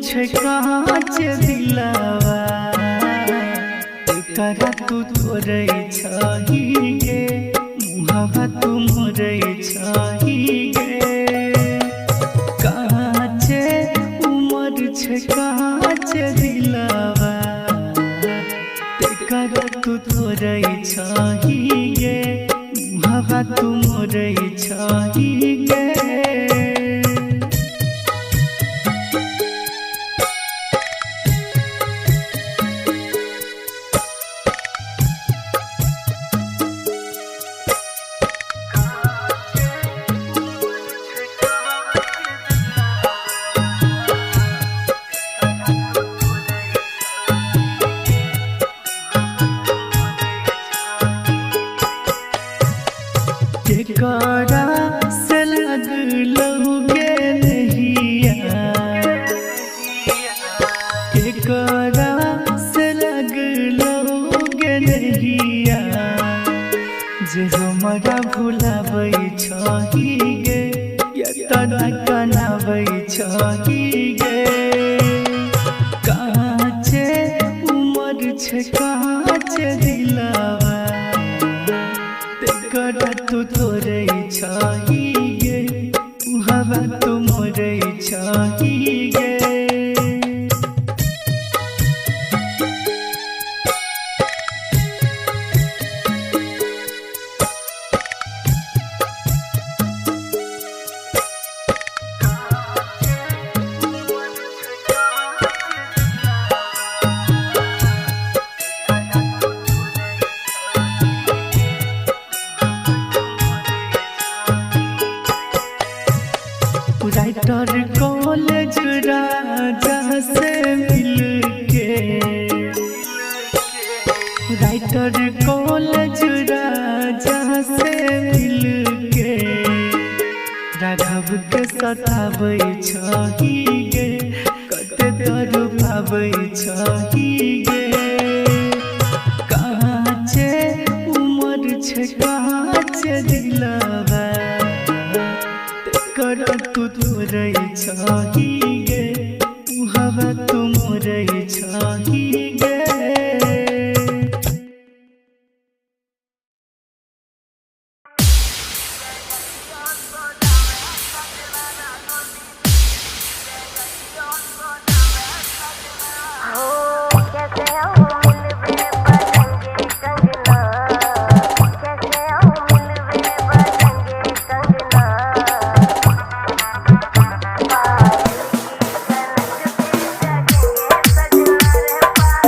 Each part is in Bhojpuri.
छै काँच दिलवा, एकरा तू तोड़ै छही गे, मुहवा तू मोड़ै छही गे। काँचे उमर छै काँच दिलवा, एकरा तू तोड़ै छही गे, मुहवा तू मोड़ै छही गे। केकरा से लगलौगे नहिया, केकरा से लगलौगे नहिया, जे हमरा भुलाबै छही गे, एतना कनाबै छही गे। काँचे उमर छै काँच दिलवा, तेकरा तू तोड़ै छही गे, मुहवा तू मोड़ै छही गे। राइटर कॉलेज राजा से मिलके, राइटर कॉलेज राजा से मिलके, राघव के सताबै छही गे, कते तड़पाबै छही गे। काँचे उमर छै काँच दिलवा, तेकरा तू तोड़ै छही गे, मुहवा तू मोड़ै छही गे। कैसे आऊं मिलवे बनेंगे कंगना, कैसे आऊं मिलवे बनेंगे कंगना, पायल की कनक से जगेंगे सजना रे।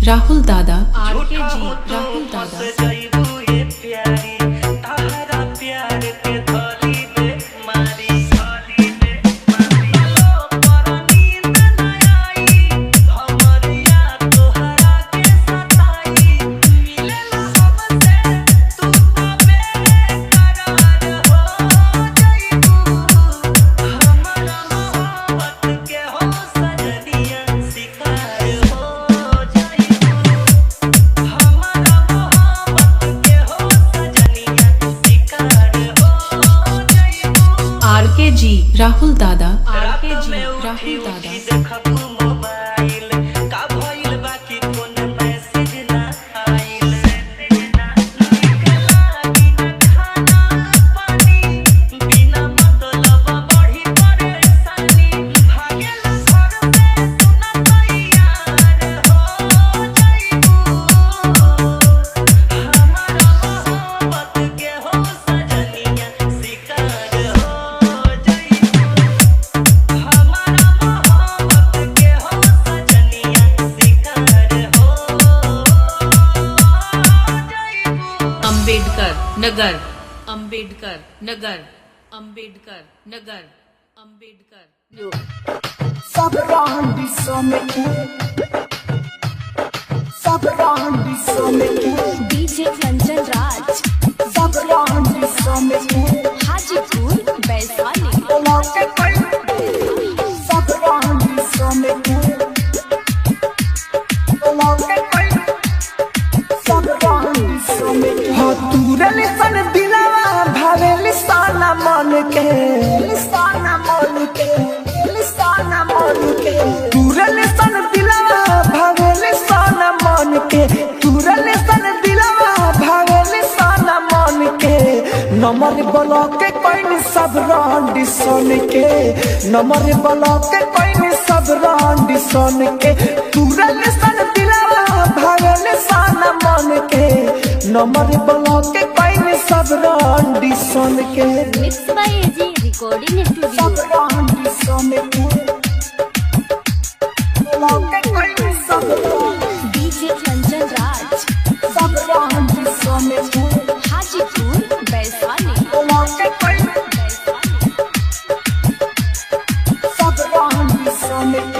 राहुल दादा, आर के जी, राहुल दादा। जइबू ये प्यारी ताहरा प्यार के धली बे मारी, धली बे मारी। लो पर नींद न आई हमरिया तोहरा के सताई, मिलेला हमसे तू तो बेकरार हो जइबू, हमरा मोहब्बत के हो सजनिया शिकार हो जइबू, हमारा मोहब्बत के हो सजनिया शिकार हो जइबू। आर के जी, राहुल दादा, आर रात के जी, में उठी राहुल दादा। उठी देखबू मोबाइल का भइल बाकी फोन मैसेज ना आइल, नीक लागी ना खाना पानी बिना मतलब बढ़ी परेशानी, भागेला घर से सुना तैयार हो जइबू, हमारा मोहब्बत के हो सजनिया शिकार हो जइबू, हमारा मोहब्बत के हो सजनिया शिकार हो जइबू। अंबेडकर नगर, अंबेडकर नगर, अंबेडकर नगर, अंबेडकर। सब रांडी समेत, सब रांडी समेत। डीजे कंचन राज, सब रांडी समेत। हाजीपुर वैशाली। सब रांडी समेत, सब रांडी समेत। हो तुरल सन दिलवा भावेली साना मन के, साना मन के, साना मन के। तुरल सन दिलवा भावेली साना मन के, तुरल सन दिलवा भावेली साना मन के। नमर ब्लॉक के कोइन सब रांडी सन के, नमर ब्लॉक के कोइन सब रांडी सन के। तुरल सन दिलवा भावेली साना मन के, नमर ब्लॉक के कोइन सब रांडी सन के। Mix by AG recording studio. सब रांडी समेत, डीजे कंचन राज, सब रांडी समेत। हाजीपुर वैशाली। सब रांडी समेत।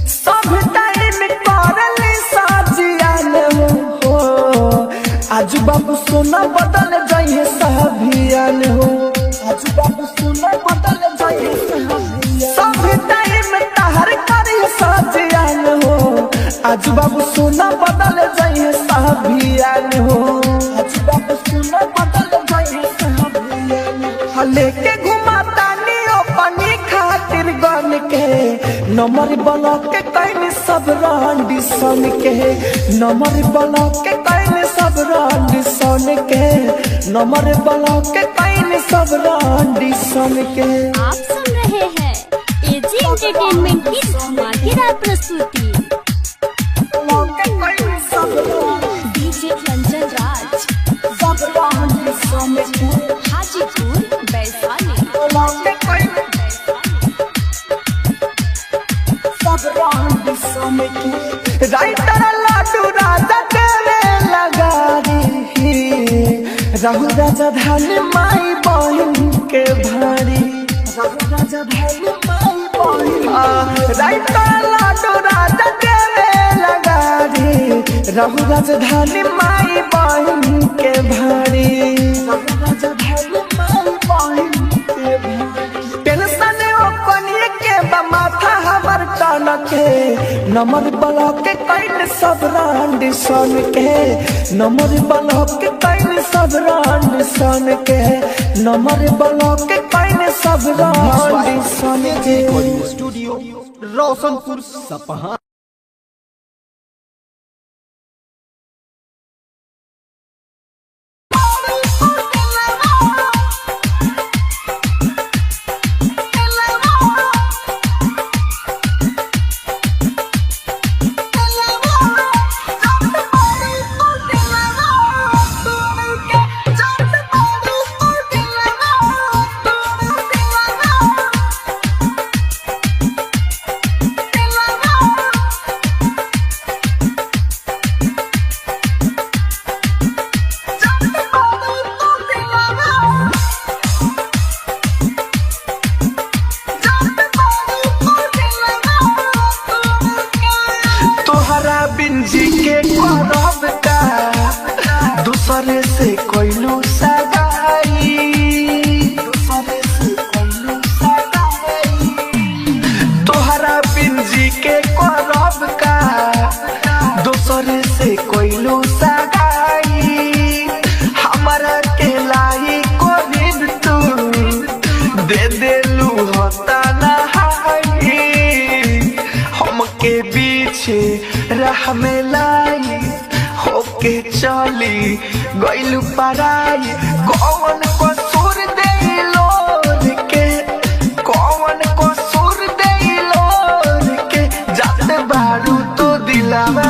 सब टाइम करल साजियान हो, आज बाबू सोना बदल जाइए सभियान हो, आज बाबू सुना बदल जाए सहाबिया। सब टाइम तहर करे साजियान हो, आज बाबू सोना बदल जाइए सभियान हो। आज बाबू सुना बदल जाए सहाबिया। लेके घुमाता नियो पानी खातिर गन के, नमर ब्लॉक के can सब रांडी सन के, नमर ब्लॉक के can सब रांडी सन के, नमर ब्लॉक के can सब रांडी सन के। आप सुन रहे हैं एजी एंटरटेनमेंट की धमाकेदार प्रस्तुति। डीजे कंचन राज, सब रांडी समेत। हाजीपुर वैशाली। सब रांडी समेत। राइटर लाडू राजा देवे लगारी, राहुल राजा धान माई बहन के भारी, राजा राजा भाई माई बहिन। राइटर लाडू राजा देवे लगारी, राहुल राजधानी माई बहन के भारी। राजा राजा भाई माई बहिन के भाई। टेंशन ओ कनिए के बा माथा हमर टन के, नमर ब्लॉक के can सब रांडी सन के, नमर ब्लॉक के can सब रांडी सन के, नमर ब्लॉक के can सब रांडी सन के। Studio Roshanpur Sapaha. Thank you. दोसरे से कोइलू सगाई, दोसरे से कोइलू सगाई। तोहरा बिंजी के करब का, दोसरे से कोइलू सगाई। हमारा के लाई कोरिन तू दे देलू होता नहाई। हमके पीछे राह में लाई होके चली गइलू पराई। कौन कसूर देलो के, कौन कसूर देलो के, जात बारू तो दिलावा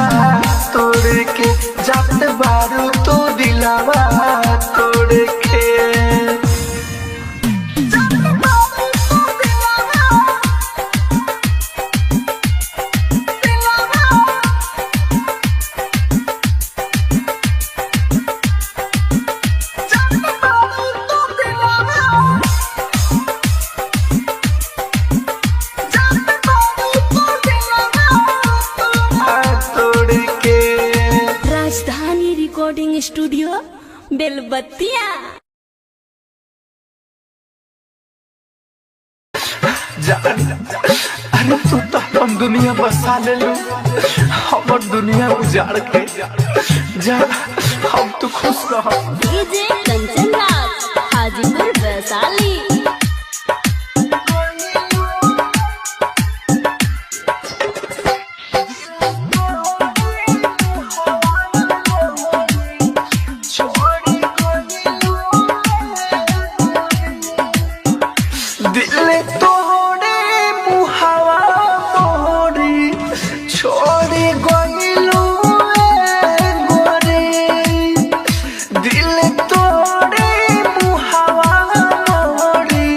तोड़ के, जात बारू तो दिलावा तोड़ के। तोड़ के। राजधानी रिकॉर्डिंग स्टूडियो बेलबत्तिया। जान अरे तू तो अपन दुनिया बसा ले लू, हमर दुनिया उजाड़ के जा, हम तो खुश रह। डीजे कंचन राज, हाजीपुर वैशाली। दिल तोड़े मुहावा मोरी छोड़ी गइलू गोरे, दिल तोड़े मुहावा मोरी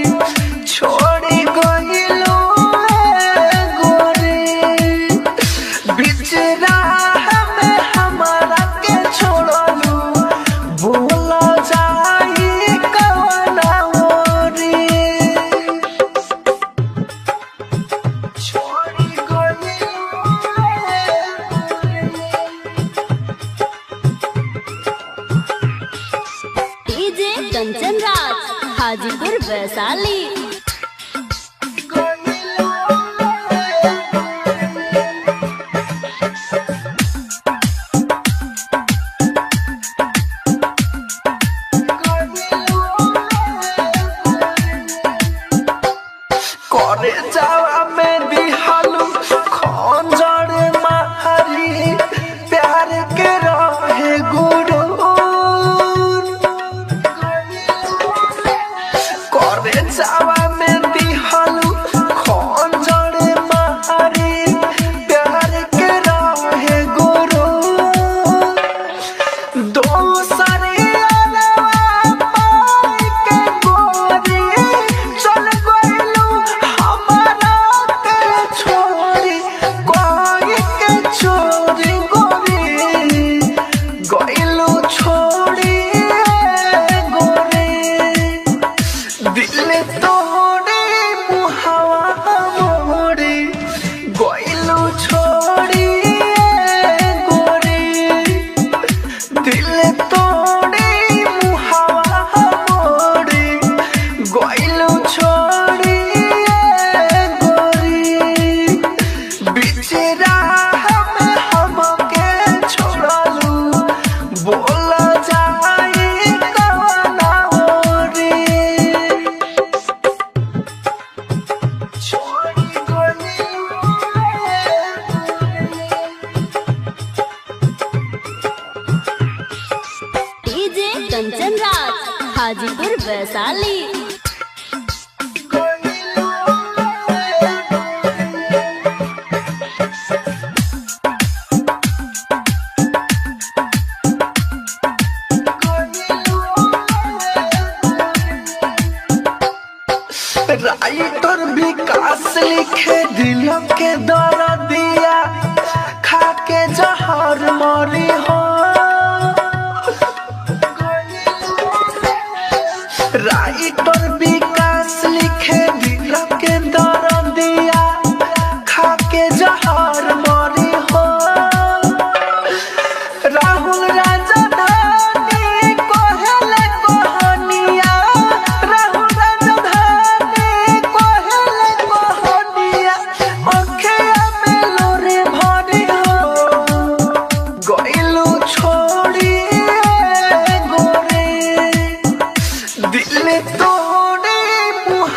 छोड़ी गइलू गोरे। बीच राह में हमारा के छोड़लू, बोला जाई कवना ओरी। छोड़ी गइलू। डीजे कंचन राज, हाजीपुर वैशाली। करे जावा में दिहालू खंजर मारी, प्यार के रहे गुरु। करे जावा में दिहालू खंजर मारी, प्यार के रहे गुरु। दोसरे अलावा पाई के गोरी चल गइलू हमारा के छोड़ी, कोई के छोड़ी गोरी गइलू छोड़ी गोरी। दिल तोड़े मुहावा मोरी गइलू छोड़ी गोरी, दिल तोड़े मुहावा मोरी गइलू छोड़ी गोरी। बीच राह में हमके छोड़लू, बोला जाई कवना ओरी। छोड़ी गइलू। डीजे कंचन राज, हाजीपुर वैशाली। राइटर विकास लिखे दिल के दर्दिया, खा के जहर मरी हो। राइटर विकास लिखे दिल के दर्दिया, खा के जहर मरी हो। राहुल राजधानी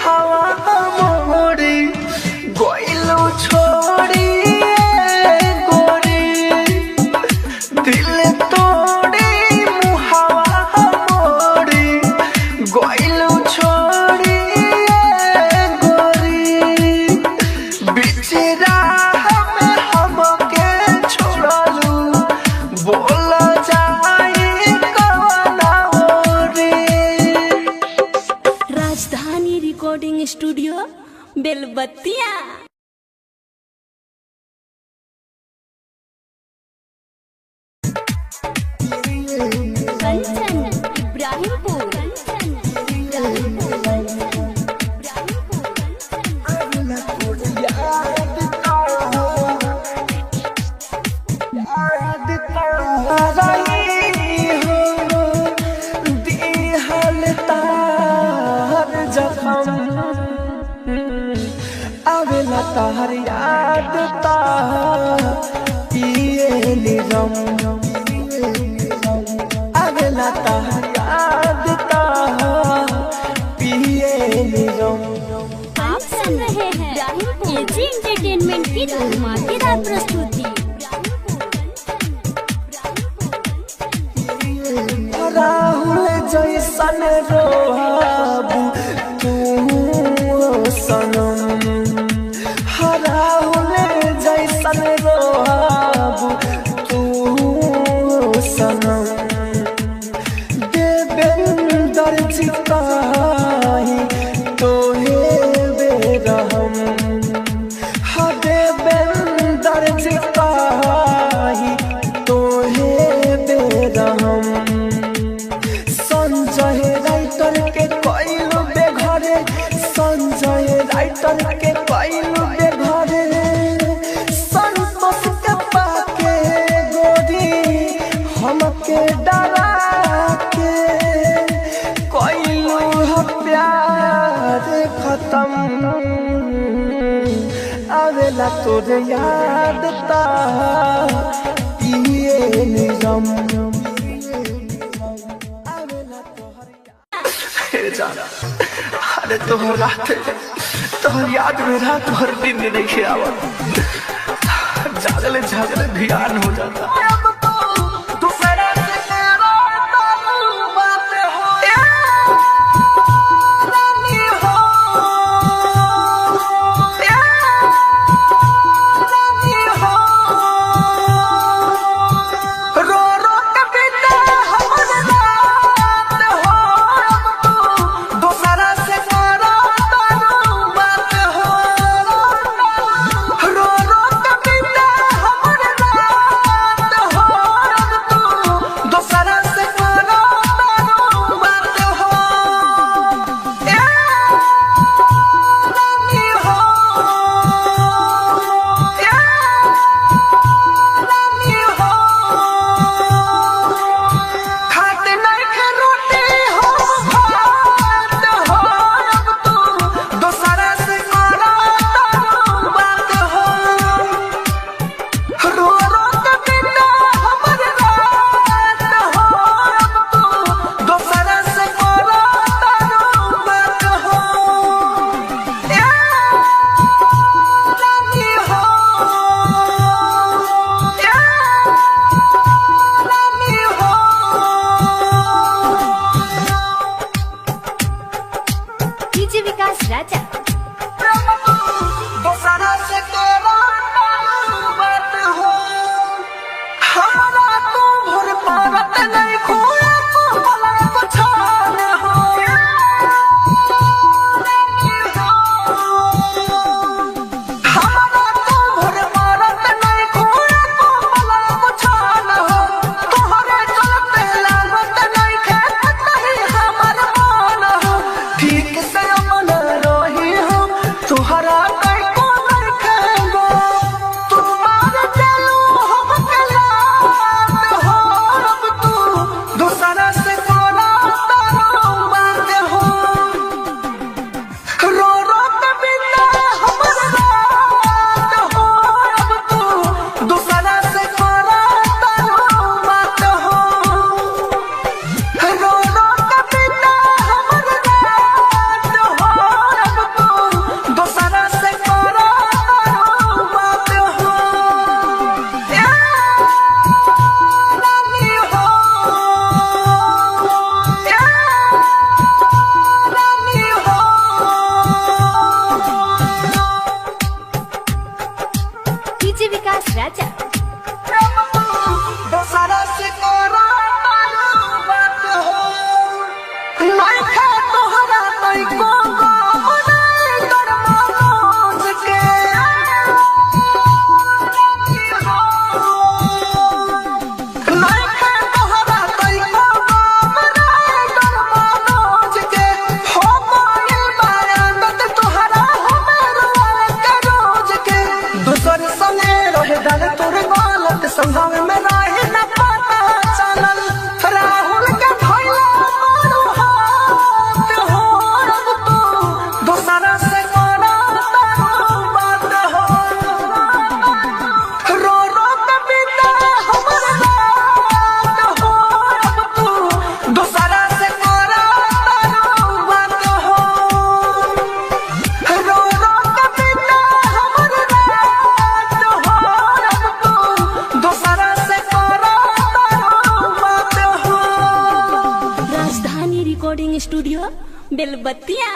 मुहावा मोड़ी गोइलू छोड़ी गोरी दिल तोड़ी मुहावा मोड़ी गोइलू छोड़ी गोरी बिचरा में हमके छोड़लू बोल जाई कवना ओरी। Rajdhani recording studio Belbattiya. Kanchan Ibrahimpur. Kanchan Ibrahimpur. Ibrahimpur. Kanchan. आवेला ताहर याद ता पिए निरम आवेला ताहर याद ता पिए निरम। आप सुन रहे हैं एजी एंटरटेनमेंट की धमाकेदार प्रस्तुति। राहुल जैसन रोहाबू तू सनम, राहुल जैसन रोहाबू तू सनम। देवेंद्र जी काहे तोहे बेरहम, हा देवेंद्र जी काहे तोहे बेरहम। संजय राइटर के कइलू बेघरे, संजय राइटर के कइलू बेघरे। संतोष के पाके गोरी हमके डरा के कइलू ह प्यार खत्म। आवेला तोरे याद ता पिए निरम। जाना अरे तोहर रात तोहर याद में रात भर दिन नहीं आवत, जागले जागले ध्यान हो जाता। रो रो के बीते हमर रात हो, अब तू दोसरा से करो तारू बात हो। रो रो के बीते हमर रात हो, अब तू दोसरा से करो तारू बात हो। ए रानी हो, ए रानी हो, खाते नहीं रोटी हो भात हो, अब तू दोसरा से करो तारू बात हो। रो रो के बीते हमर रात हो, अब तू दोसरा से करो तारू बात हो। ए रानी हो, ए रानी हो। डीजे विकास राजा। दोसरा से तेरा बात हो, हमारा तू भर पारत नहीं खोया को पलक छान हो। हमारा तू भर पारत नहीं खोया को पलक छान हो। तोहरे चलते लागत नहीं खेत नहीं हमार मान हो। ठीक से अमन रही हम तोहर Belbattiya.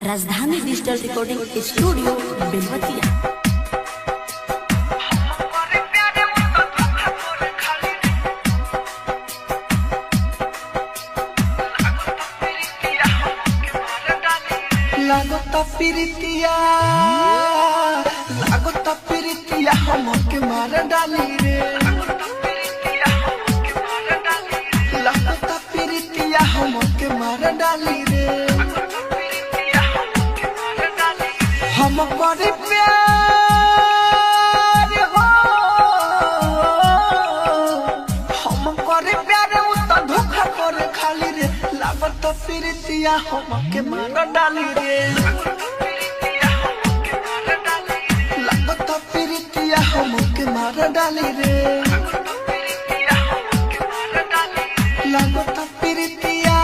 Rajdhani digital recording studio Belbattiya. लागता प्रीतिया, लागता प्रीतिया हमके मार डाली रे। लागता प्रीतिया हमके मार डाली रे। हम पर प्यार हो, हम कर प्यार उ त धोखा कर खाली रे। लागत प्रीतिया हमके मार डाली रे। लागत प्रीतिया हमके मार डाली रे। लागत प्रीतिया,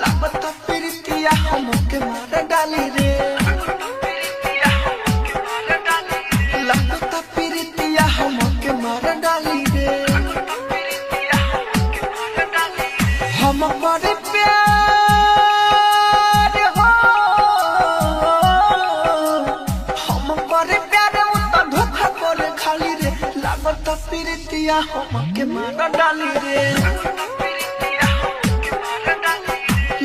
लागत प्रीतिया हमके मार डाली रे। लागत प्रीतिया हमके मार डाली रे। हम पर प्यार हो, हम पर प्यार उ त धोखा कर खाली रे। लागत प्रीतिया हमके मार डाली रे।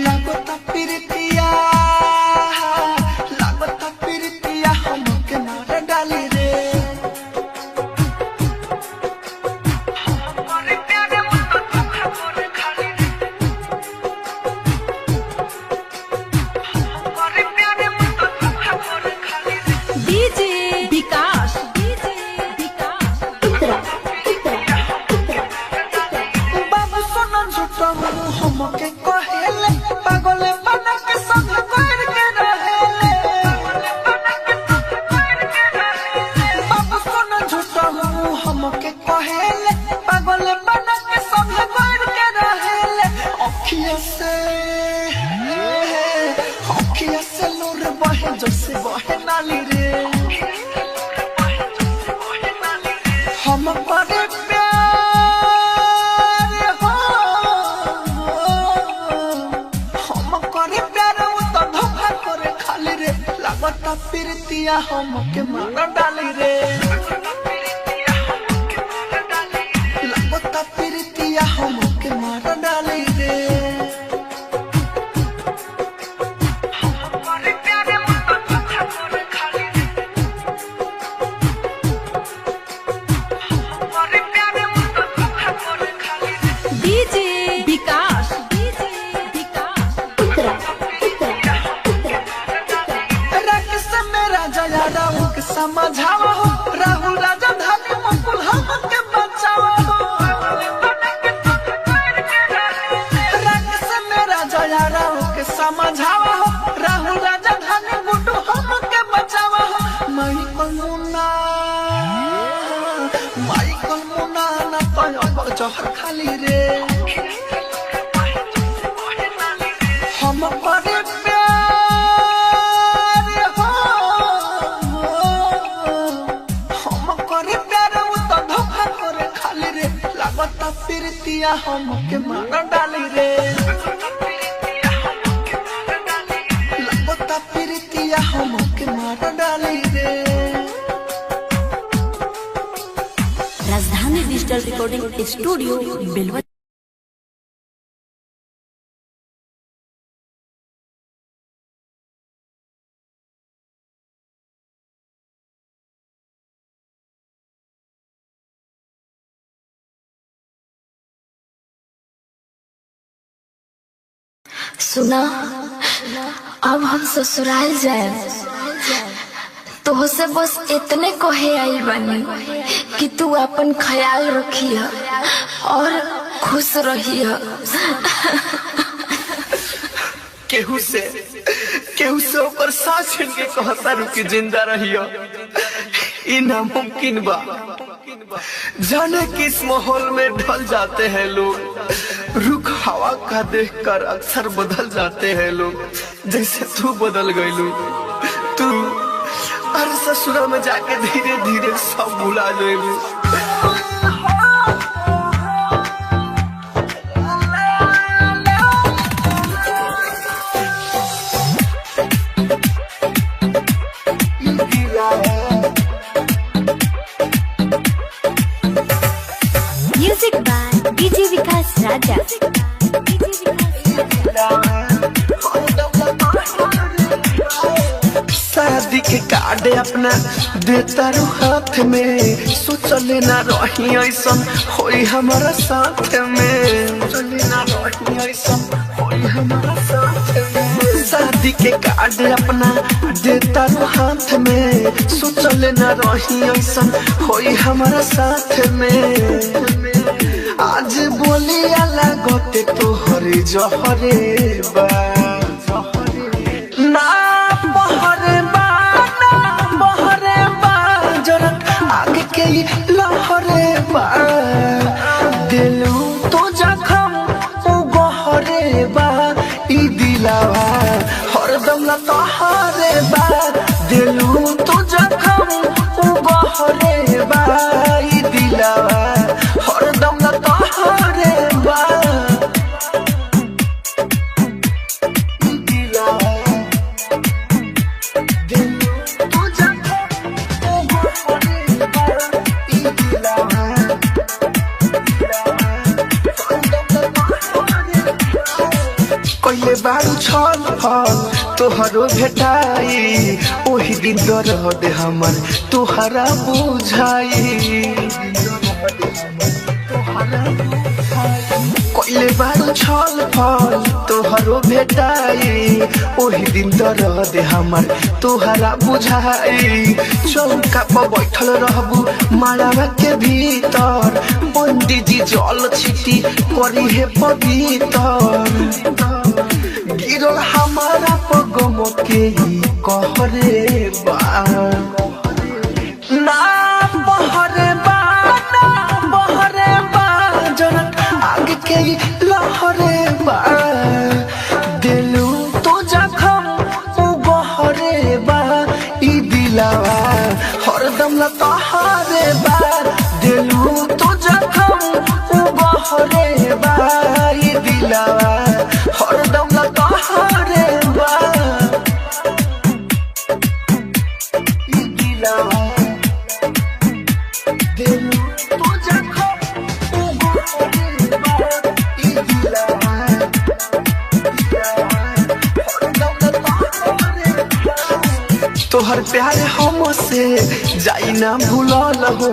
लागत प्रीतिया, लागत प्रीतिया हमके मार डाली रे। DJ Vikas, DJ Vikas. बाबू सोना झूठा हमके कहेले, पागल बना के संग कर के रहेले। बाबू सोना झूठा हमके कहेले, पागल बना के संग कर के रहेले। अखिया से, अखिया से लोर बहे जैसे बहे नाली रे। हम पर प्यार हो, हम करे प्यार उ त धोखा करे खाली रे। लागत प्रीतिया हमके मार डाली रे। लागत प्रीतिया हमके मार डाली रे। DJ Vikas, DJ Vikas. रक्त मेरा जया राहु के समझाओ, राहुल राजा धानी मुकुल हमके बचाओ। रक्त मेरा जया राहु के समझाओ, राहुल राजा धानी गुड्डू हमके बचाओ। माइकल मुन्ना, माइकल मुन्ना ना तो अब जहर खाली रे। हम पर प्यार हो, हम करे प्यार उ त धोखा करे खाली रे। लागत प्रीतिया हमके मार डाली रे। लागत प्रीतिया हमके मार डाली रे। Rajdhani digital recording studio Belbattiya. सुना, अब हम ससुराल जाए तोहसे बस इतने कहे आइल बानी कि तू अपन ख्याल रखिह और खुश रहिह। केहू से ओकर साथ छीन के कहता रुकी जिंदा रहियो, ई नामुमकिन बा। जाने किस माहौल में ढल जाते हैं लोग, रुख हवा का देखकर अक्सर बदल जाते हैं लोग, जैसे तू बदल गई तू अरे ससुरा में जाके धीरे धीरे सब भुला जाएगी। Music by DJ Vikas Raja. शादी के कार्ड अपना देता रू हाथ में, सोचले ना रही ऐसन होई हमारा साथ में, सोचले ना रही ऐसन होई हमारा साथ में। शादी के कार्ड अपना देता रू हाथ में, सोचले ना रही ऐसन होई हमारा साथ में। आज बोली लागते तोहरे जहरे बा, ना बहरे बा, ना बहरे बा, जरत आग के लहरे बा। दिलू तो जखम उ गहरे बा, ई दिलावा हरदम लतहरे बा। दिलू तो जखम उ गहरे बा, ई दिलावा हरदम लतहरे बा। ई दिलावा कहिले बारू छल फल तोहरो भेटाई, ओही दिन दर्द हमर तोहरा बुझाई। कहिले बारू छल फल तोहरो भेटाई, ओही दिन दर्द हमर तोहरा बुझाई। चौका पर बैठल रहबू मालावा के भीतर, पंडित जी जल छिटी करी हे पवित्र। गिरल हमारा पगम के कहरे बा, ना बहरे बा, ना बहरे बा, जनक आग के लहरे बा। दिलू तो जखम उ गहरे बा, ई दिलावा हरदम लतहरे बा। दिलू तो जखम उ गहरे बा, ई दिलावा हरदम लतहरे बा। ई दिलावा दिलू तो जखम उ गहरे बा, ई दिलावा तोहर प्यार हमसे जाई ना भूलल हो,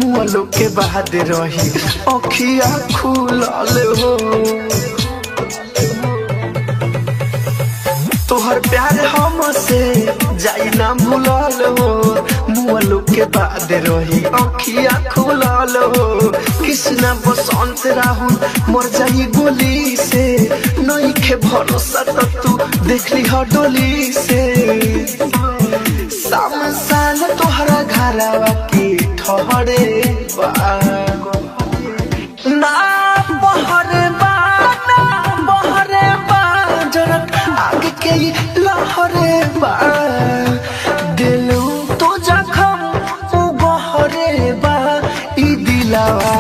मुअलो के बाद रही अखिया खुलल हो। तोहर प्यार हमसे जाई ना भूलल हो, मुअलो के बाद रही अखिया खुलल हो। कृष्णा बसंत राहुल मर जाई गोली से, नइखे भरोसा त तू देखली ह डोली से। सामसान तोहरा घरवा के ठहरे बा, ना बहरे बा, ना बहरे बा, जरत आग के लहरे बा। दिलू तो जखम उ गहरे बा, ई दिलावा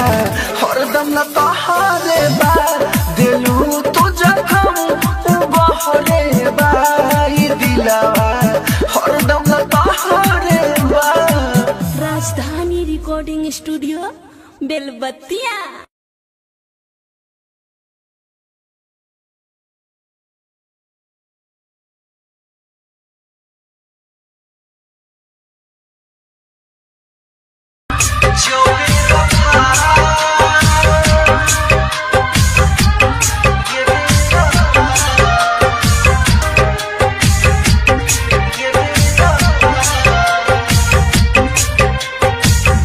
हरदम लतहरे बा। दिलू तो जखम उ गहरे बा, ई दिलावा हरदम लतहरे बा। Rajdhani recording studio Belbattiya.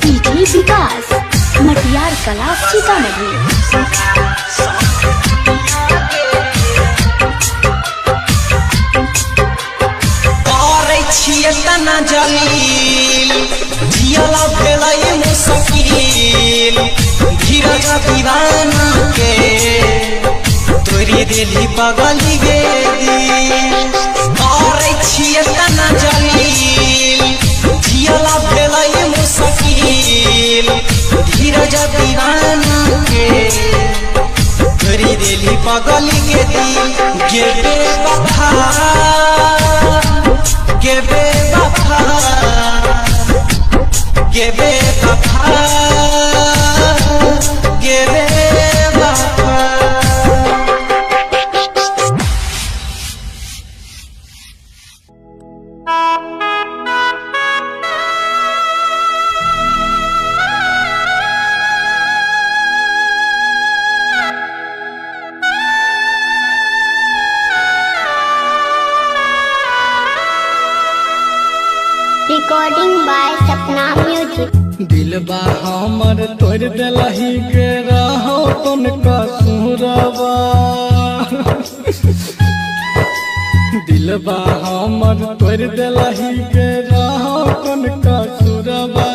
DJ Vikas Matiyar Kala Sitamarhi. करै छियै तना जलील, जियला भेलै मुश्किल। धीरज दीवाना के तोरी देली पगली गे दिल। करै छियै तना जलील, धीरज दीवाना के तोरी देली पगली के दिल। गे बेवफा, गे बेवफा, गे बेवफा, गे बेवफा। Recording by Sapna music. दिलबा हमर तोड़ देलही के रहो तुनका सुरवा। दिलबा हमर तोड़ देलही के रहो तुनका सुरवा,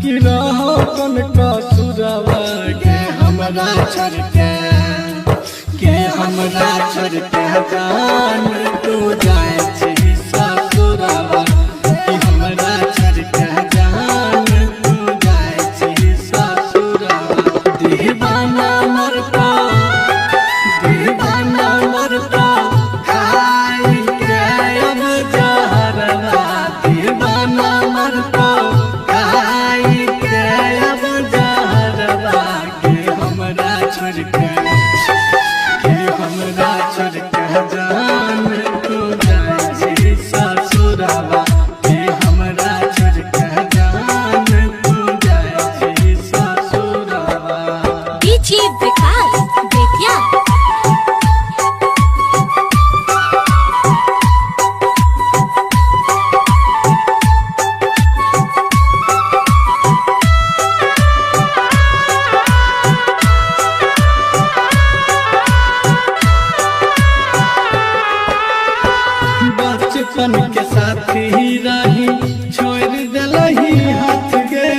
कि रहो तुनका सुरवा। के हमरा छोड़ के, के हमरा छोड़ के जान तू जाए छी ससुरवा। कि हमरा छोड़ के जान तू जाए छी ससुरवा। दीवाना मरता, दीवाना मरता खाई के अब जहरवा। दीवाना मरता खाई के अब जहरवा। के हमरा छोड़ के, के हमरा छोड़ के जान तू जाए छी ससुरवा। के हमरा छोड़ के जान तू जाए छी ससुरवा। डीजे विकास बेतिया। बचपन के साथी रही छोड़ दिलही हाथ गे,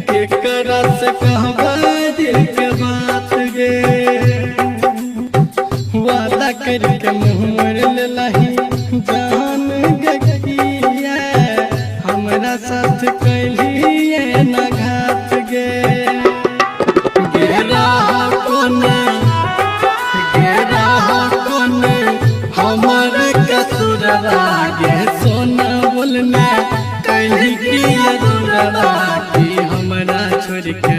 केकरा से कहबा दिल के बात गे। वादा करके मुँह मोड़ लेलही जान गे किया, हमरा साथ कैलिए न घात गे। गेरा कोने, गेरा कोने हमर कसुरवा। गे सोना बोलना कहीं की अधूरवा। कि हमरा छोड़ के,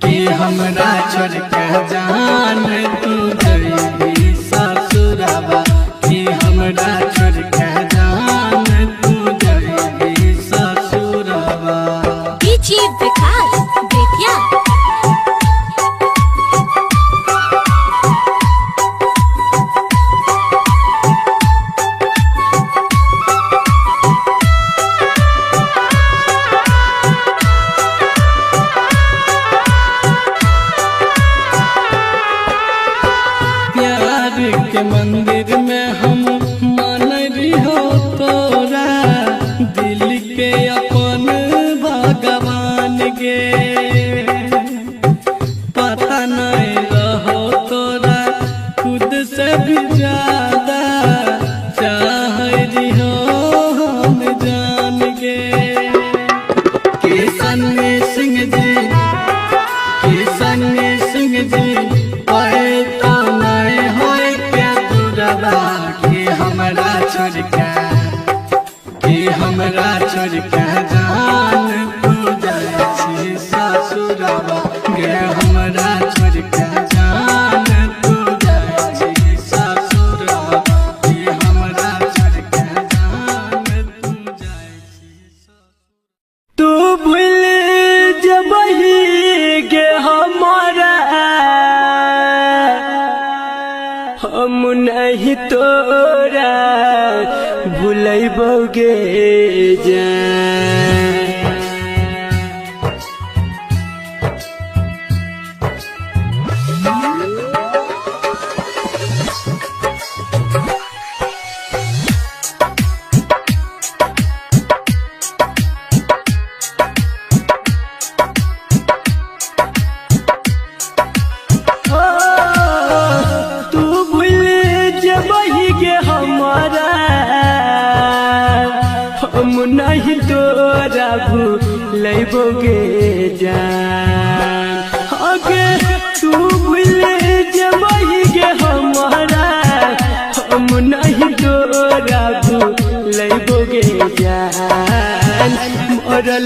कि हमरा छोड़ के जान तू जइबी ससुरवा। कि हमरा छोड़ के जान तू जइबी ससुरवा। डीजे विकास बेतिया। प्यार के मंदिर में हम मान रही हो तोरा, दिल के अपन भगवान गे। पता नहीं रहो तोरा खुद से भी ज्यादा चाह रही हो हम जान गे। किशन सिंह जी, किशन सिंह जी आए तो नहीं होए क्या दूरवा। कि हमरा छोड़ के, कि हमरा छोड़ के जान तू जाए छी ससुरवा। गे हमरा छोड़ के जान तू जाए छी ससुरवा। कि हमरा छोड़ के जान तू जाए छी ससुरवा। तू भूल जबही गे हमारा, हम नहीं तोरा भूलबोगे जान। तू भूल जबही गे हमारा, हम नहीं तोरा भूलबोगे जान।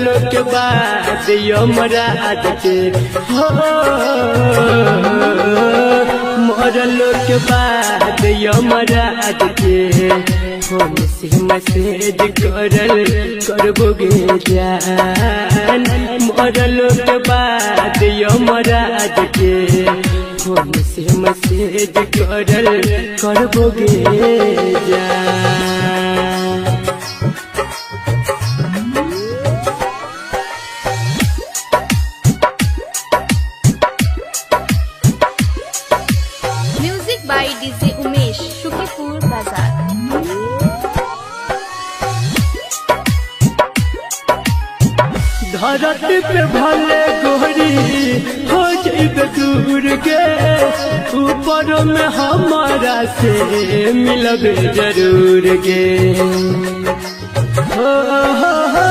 मरलो के बाद यमराज के हो, मरलो के बाद यमराज के फोन से मैसेज करल करबोगे जान। मरलो के बाद यमराज के फोन से मैसेज करल करबोगे जान। Music by DJ Umesh, Shukipur Bazar. धरती पे भले गोरी हो जइबे दूर के, ऊपर में हमारा से मिलबे जरूर गे। हो हो हो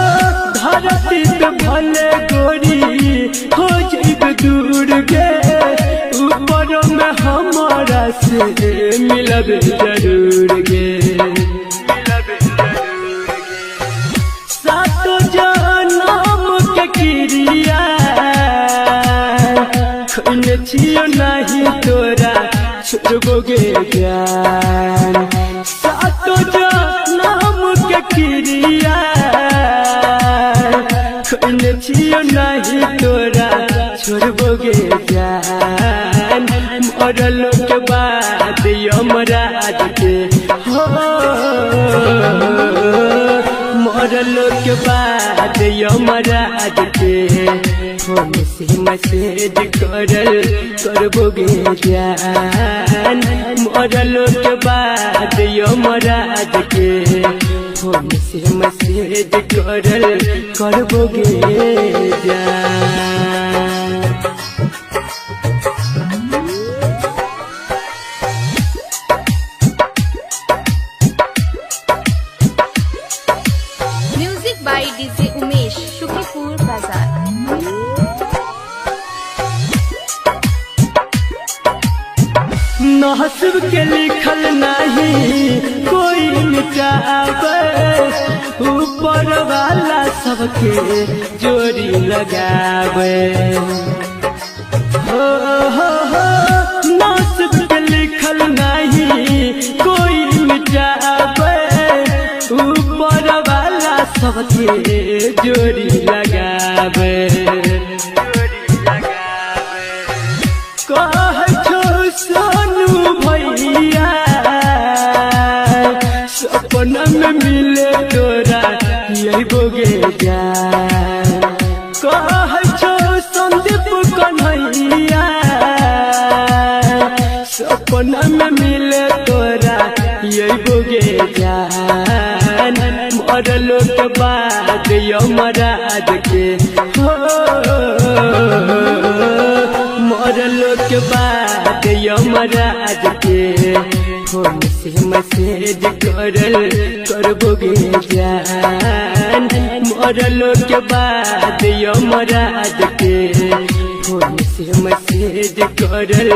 धरती पे भले गोरी हो जइबे दूर के, ऊपर में हमारा से मिलबे जरूर गे। सातो जनम के क्रिया खोने छियो नहीं तोरा छोड़बोगे जान। सातो जनम के क्रिया खोने छियो नहीं तोरा छोड़बोगे जान। मरलो के बाद यमराज के हो, मरलो के बाद यमराज के फोन से मैसेज करल करबोगे जान। मरलो के बाद यमराज के फोन से मैसेज करल करबोगे जान। Music by DJ Umesh, Shukipur Bazar. नहसब के लिखल नहीं कोई मिटावे, ऊपर वाला सबके जोड़ी लगावे। हो हो हो नहसब के लिखल नहीं कोई मिटावे, ऊपर वाला सबके जोड़ी लगावे। कह छो सोनू भैया सपना में मिले तोरा यही बोगे जान। कह छो संदीप कन्हैया सपना में मिले तोरा यही बोगे जान। मरलो के बाद यमराज के हो, मरलो के बाद यमराज के फोन से मैसेज करल करबोगे जान। मरलो के बाद यमराज के फोन से मैसेज करल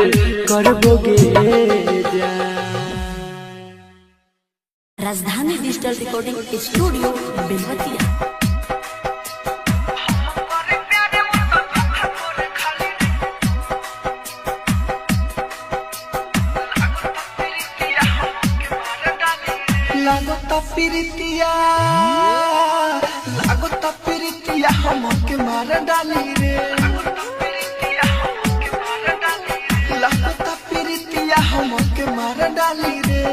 करबोगे जान। Rajdhani digital recording studio Belwatiya. लागता प्रीतिया, लागता प्रीतिया हमके मार डाली रे। लागता प्रीतिया हमके मार डाली रे।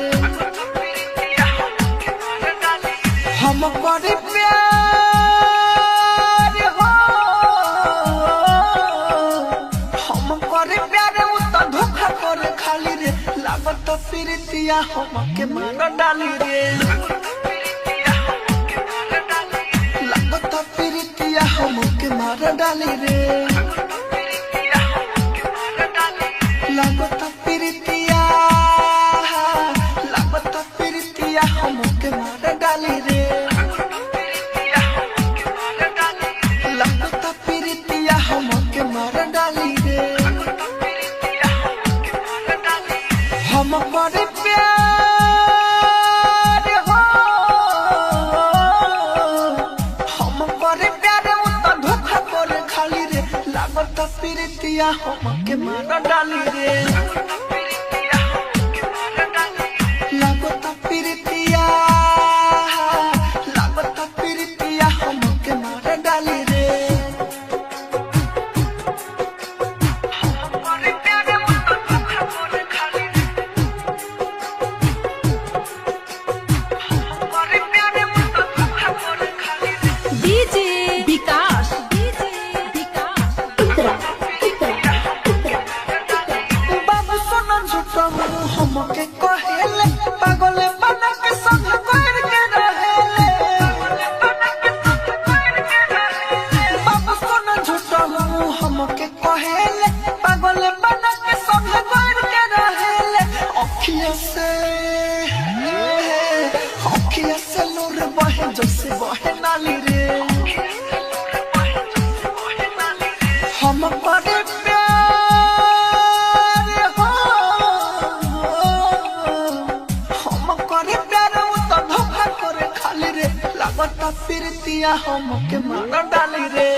हम पर प्यार हो, हम पर प्यार उ त धोखा कर खाली रे। लागत प्रीतिया हमके मार डाली रे। लागत प्रीतिया हमके मार डाली रे। लागत प्रीतिया, लागत प्रीतिया हमके मार डाली रे। लागत प्रीतिया हमके मार डाली रे। हम पर प्यार हो, हम पर प्यार उ लागत प्रीतिया हमके मार डाली रे। लागत प्रीतिया, लागत प्रीतिया हमके मार डाली रे। डीजे विकास, डीजे विकास, बाबू सोना झूठा मुँह हमके कहेले, पागल बना के संग कर के रहेले। बाबू सोना झूठा मुँह हमके कहेले, पागल बना के संग कर के रहेले। अखिया से, अखिया से लोर बहे जैसे बहे नाली रे। हम करे प्यार हो, हम करे प्यार उ तो धोखा करे खाली रे। लागत प्रीतिया हमके मार डाली रे।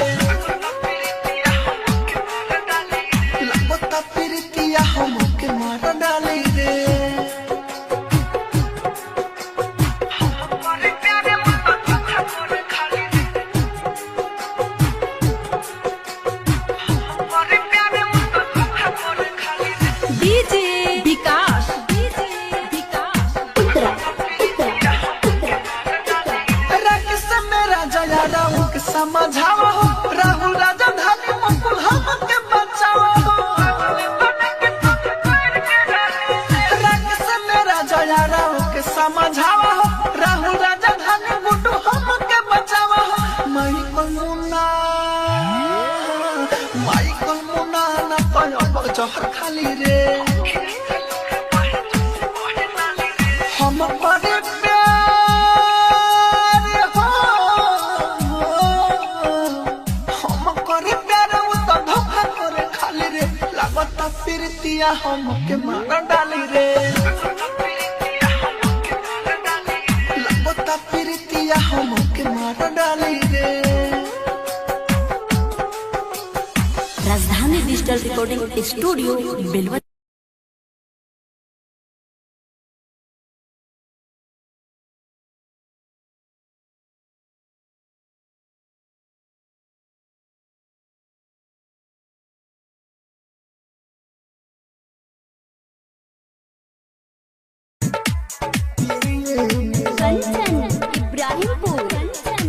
लागत प्रीतिया हमके मार डाली रे। डीजे विकास, डीजे विकास, राकेश मेरा जया राहुल के समझावा हो, राहुल राजा धानी मुकुल हमके बचावा हो। राकेश मेरा जया राहुल के समझावा हो, राहुल राजा धानी गुड्डू हमके बचावा हो। माइकल मुन्ना, माइकल मुन्ना ना तो जहर खाली रे। हम करे प्यार हो, हम करे प्यार उ तो धोखा करे खाली रे। लागत प्रीतिया हमके मार डाली रे। लागत प्रीतिया हमके मार डाली रे। Rajdhani digital recording studio Belwa. Kanchan Ibrahimpur, Kanchan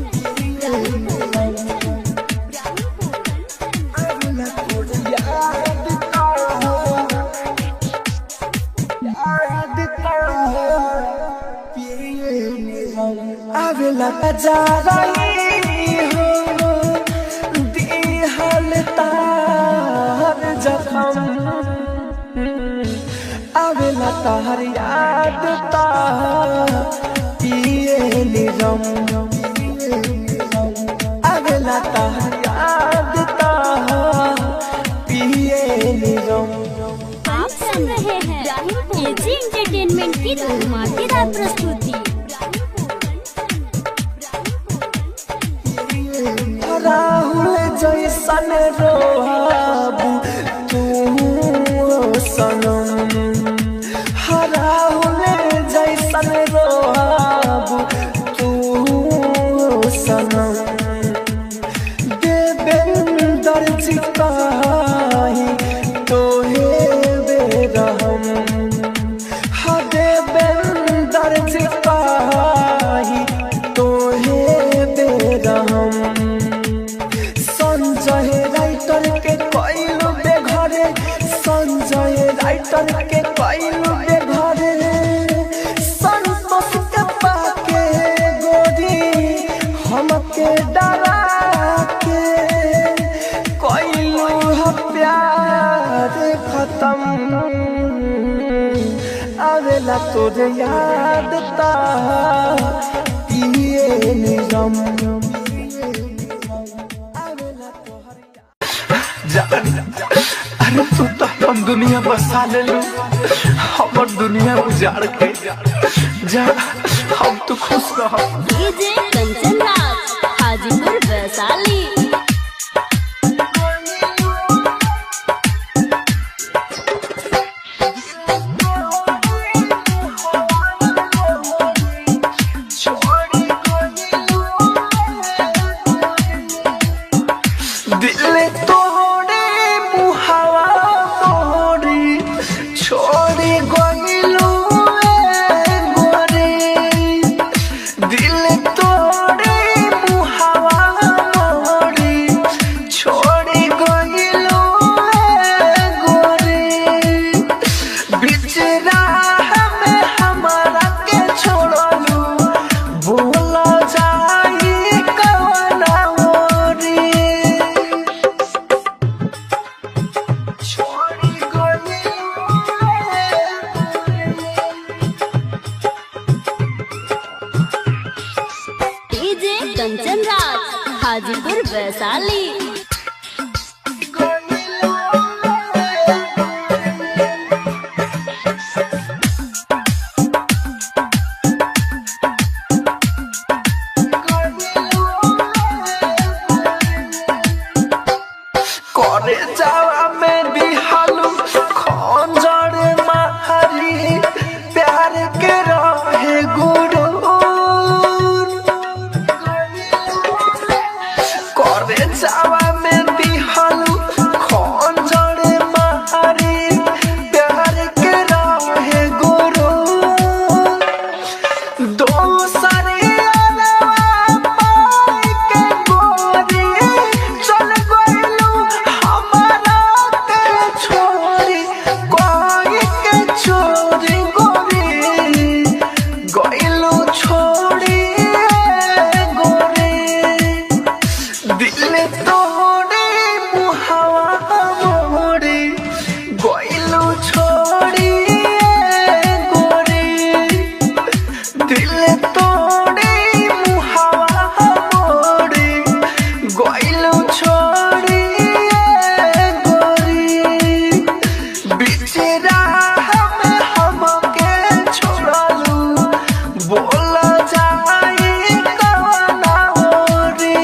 Ibrahimpur, Ibrahimpur, आवेला बजाराई हो दिहल तार जखम, आवेला तार याद तार पिए निरम, आवेला तार याद तार पिए निरम। आप सुन रहे हैं एजी एंटरटेनमेंट की धमाकेदार प्रस्तुति। राहुल जैसन रोहाबू तू सनम, राहुल जैसन रोहाबू तू सनम। देवेंद्र जी कहीं तोहे बेरहम, हाँ देवेंद्र जी कहीं तोहे बेरहम। संजय राइटर के कइलू बेघरे, संजय राइटर के कइलू बेघरे। संतोष के पाके गोरी हमके डरा के कइलू ह प्यार खत्म। आवेला तोरे याद ता पिए निरम। अरे तू तो अपन दुनिया बसा ले लू, हमर दुनिया उजाड़ के जा, हम तो खुश रह। डीजे कंचन राज, हाजीपुर वैशाली। तोड़े मुहावा मोरी छोड़ी गइलू ए गोरी। दिल तोड़े मुहावा मोरी छोड़ी गइलू ए गोरी। बीच राह में हमारा के छोड़लू बोला जाई कवना ओरी। छोड़ी गइलू ए गोरी। डीजे कंचन राज हाजीपुर वैशाली। करे जावा में दिहालू खंजर मारी प्यार के रहे गुरूर। करे जावा में दिहालू खंजर मारी प्यार के रहे गुरूर। दोसरे अरवा पाई के गोरी चल गइलू हमारा के छोरी कोई के छोरी गोरी गइलू छोड़ी ए गोरी। दिल तोड़े मुहावा मोरी गइलू छोड़ी ए गोरी। दिल तोड़े मुहावा मोरी गइलू छोड़ी ए गोरी। बीच राह में हमके छोड़लू बोला जाई कवना ओरी।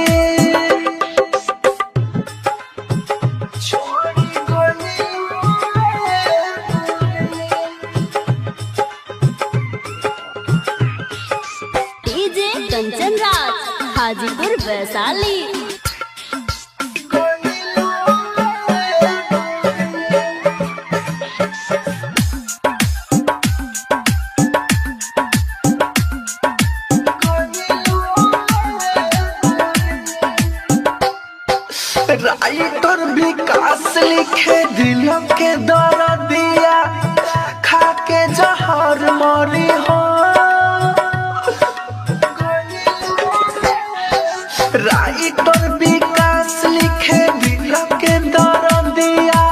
छोड़ी गइलू ए गोरी। डीजे कंचन राज हाजीपुर वैशाली। राइटर विकास लिखे दिल के दर्दिया खा के जहर मरी हो। राइटर विकास लिखे दिल के दर्दिया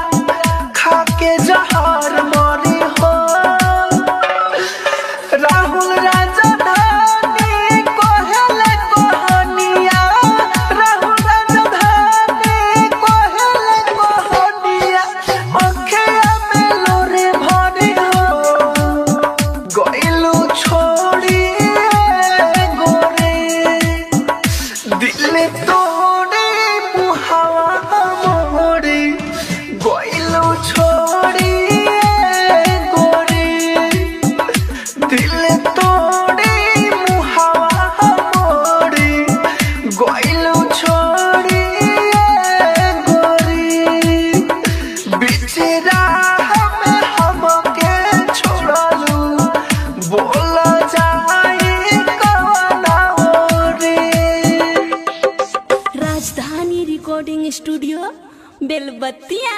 खा के जहर मरी हो। राहुल राजधानी कोहले कोहनिया राहुल राजधानी कोहले कोहनिया अखिया में लोरे भरी हो गइलू छोड़ी ए गोरी। दिल तोड़े मुहावा मोरी गइलू छोड़ी ए गोरी। दिल तोड़े मुहावा मोरी गइलू छोड़ी ए गोरी। बीच राह में हमके छोड़लू बोला जाई कवना ओरी। Rajdhani recording studio Belbattiya.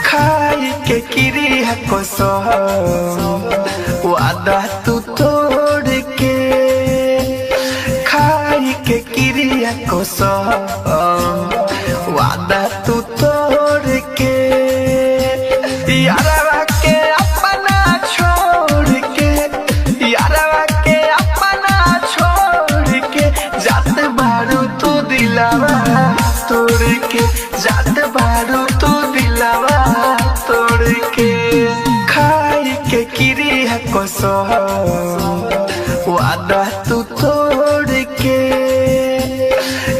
खाई के क्रिया कसम वादा तू तोड़ के खाई के क्रिया कसम वादा तू तोड़ के यारवा के अपना छोड़ के यारवा के अपना छोड़ के जात बारू तू दिलावा तोड़ के जात बारू तू दिलावा तोड़ के खाई के क्रिया क्रिया कसम वादा तू तोड़ के,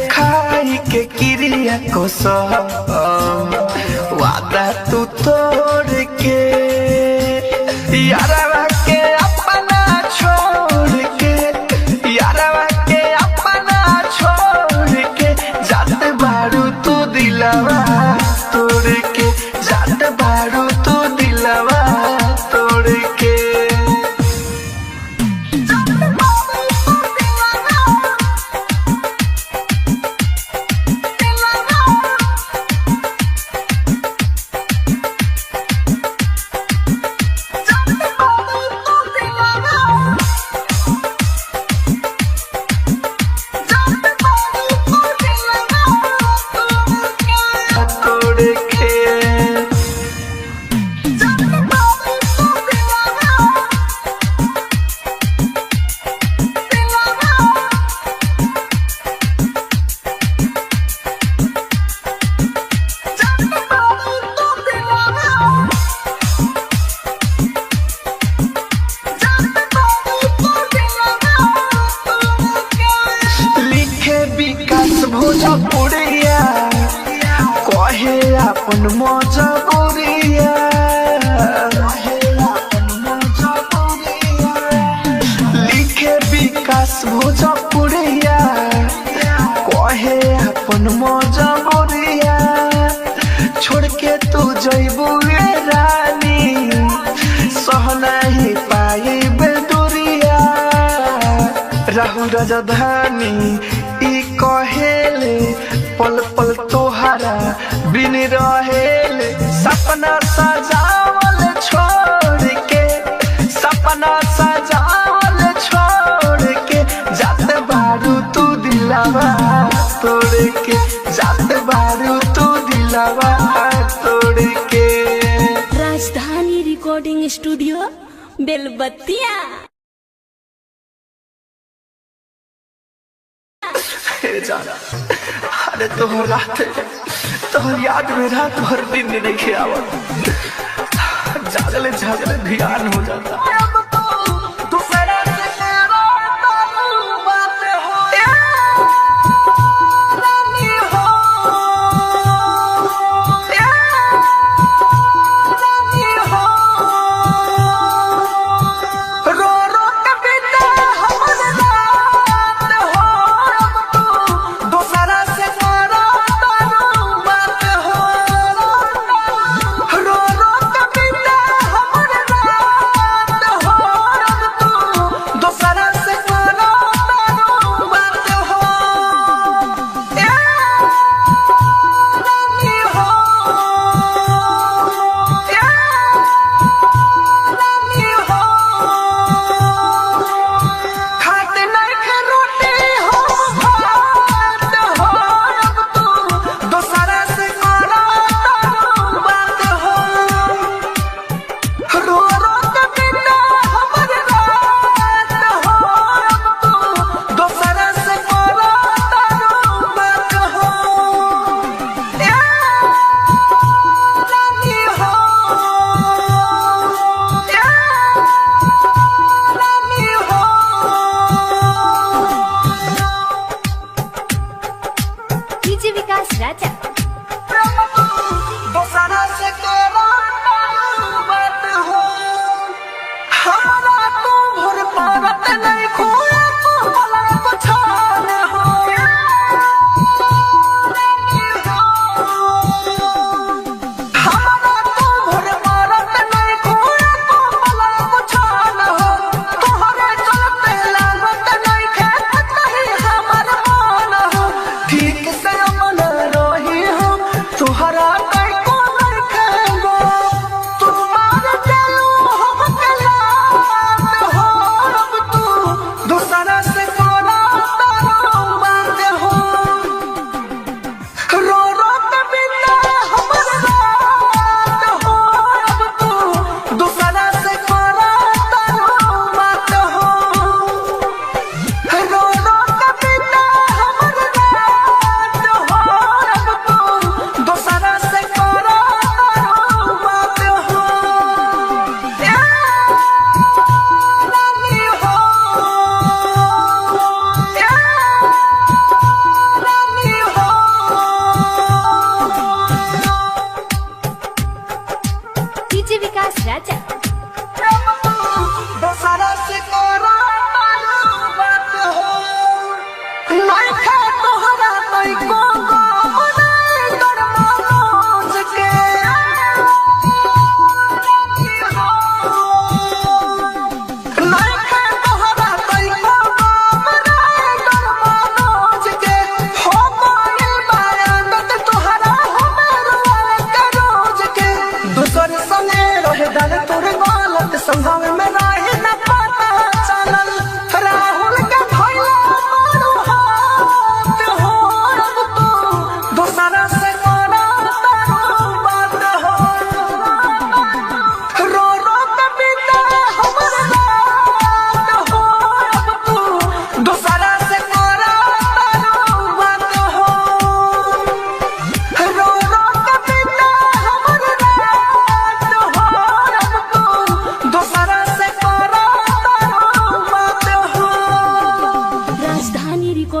खाई के क्रिया कसम वादा तू तोड़ के, यारवा के अपना छोड़ के, यारवा के अपना छोड़ के जात बारू तू दिलवा तोड़ के, जात बारू तू दिलवा तोड़ के। तोड़ के लिखे विकास भोजपुरिया कहे अपन मजबूरिया, लिखे विकास भोजपुरिया कहे अपन मजबूरिया, छोड़ के तू जइबू रे रानी सह नहीं पाइबे दूरिया। राहु राजधानी ई कहेले पल पल तोहरा बिन रहेले, सपना सजावल छोड़ के, सपना सजावल छोड़ के जात बारू तू दिलवा तोड़ के, जात बारू तू दिलवा तोड़ के। राजधानी रिकॉर्डिंग स्टूडियो बेलबत्तिया। हे जाना, अरे तोहर रात तोहर याद में रात भर दिन नहीं आवत, जागले जागले ध्यान हो जाता। रो रो के बीते हमर रात हो, अब तू दोसरा से करो तारू बात हो। रो रो के बीते हमर रात हो, अब तू दोसरा से करो तारू बात हो। ए रानी हो, ए रानी हो, खाते नहीं खे रोटी हो भात हो, अब तू दोसरा से करो तारू बात हो। रो रो के बीते हमर रात हो, अब तू दोसरा से करो तारू बात हो। ए रानी हो, ए रानी हो। डीजे विकास राजा। दोसरा से करो तारू बात हो, हमरा तू भोर पारत नहीं खोया तू पलक छान हो। हमरा तू भोर पारत नहीं खोया तू पलक छान हो, तोहरे चलते लागत नहीं खेत नहीं हमर मान हो। ठीक से अमन रही हम तोहरा नहीं को नहीं खेगो, तुम मार चलू हम के लात हो, अब तू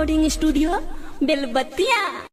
recording studio Belbattiya.